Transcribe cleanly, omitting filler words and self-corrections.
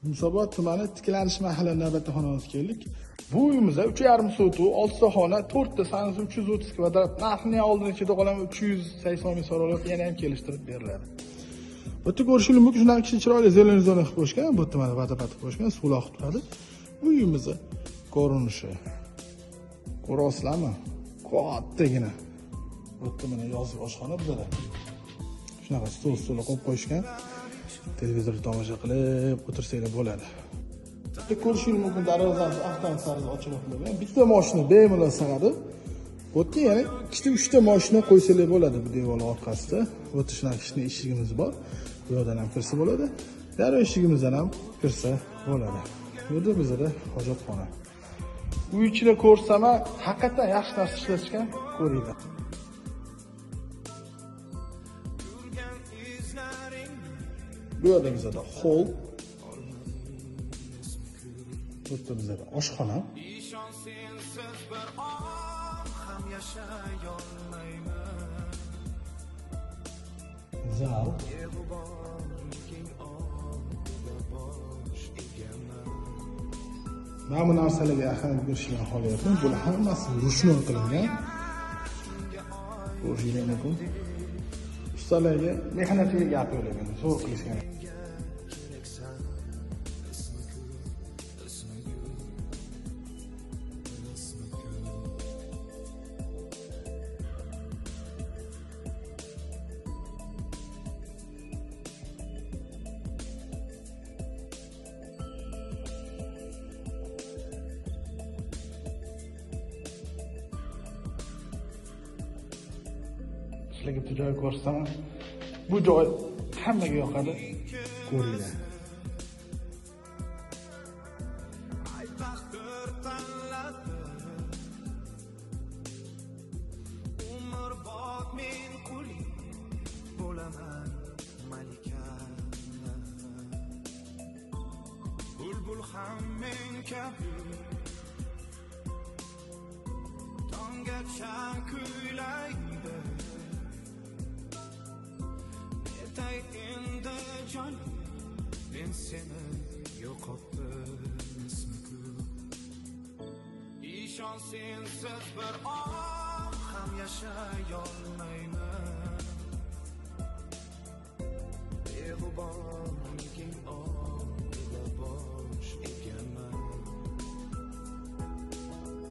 Yunusobod tumani Tiklanish mahalla navbatda xonamizga keldik. Bu uyimizda 3,5 sotix, 6 ta xona, 4 ta sanasi 330 kvadrat. Narxini oldin ichida qolaman 380 ming so'ralib, yana ham kelishtirib beriladi. Bu yerda ko'rishingiz mumkin, shunaqa kichik chiroyli zelenый zona qilib qo'yishgan, bu yerda mana vodopad qilib qo'yishgan, suvlar oqib turadi. Bu uyimizni ko'rinishi. Ko'rasizlarmi? Kattagina. Bu yerda mana yozgi oshxona bizada. Shunaqa stol qo'yib qo'yishgan. Televizor tomosha qilib o'tirsanglar bo'ladi. Bitta ko'rishingiz mumkin, darvozamiz avtomat tarzda ochilib qo'yilgan. Bitta mashina bemalol sig'adi. Bu yerga yana ikkita, uchta mashina qo'ysanglar bo'ladi bu devor orqasida. Bu yerda shunaqa kichkina eshigimiz bor. Bu yerdan ham kirsa bo'ladi. Darrov eshigimizdan ham kirsa bo'ladi. Bu yerda bizda hojatxona. Uy ichida ko'rsam, haqiqatan yaxshi narsa ishlatishgan, ko'ringlar. Bu yerda bizda hol, bu yerda bizda oshxona. Zal. Mana bu narsalarga ahamiyat berishni xohlayapman. Bular hammasi ruchnoy qilingan. Ko'rishingiz mumkin. Ustalarga mehnatiga gap yo'q, lekin zo'r qilishgan. Sizlarga bitta joy ko'rsataman. Bu joy hammaga yoqadi. Ko'ringlar. Bulbul ham men kabi tonggacha kuylaydi. Endi jonim, men seni yo'qotdim ismi-ku. Ishon sensiz bir on ham yashay olmayman. Beg'ubor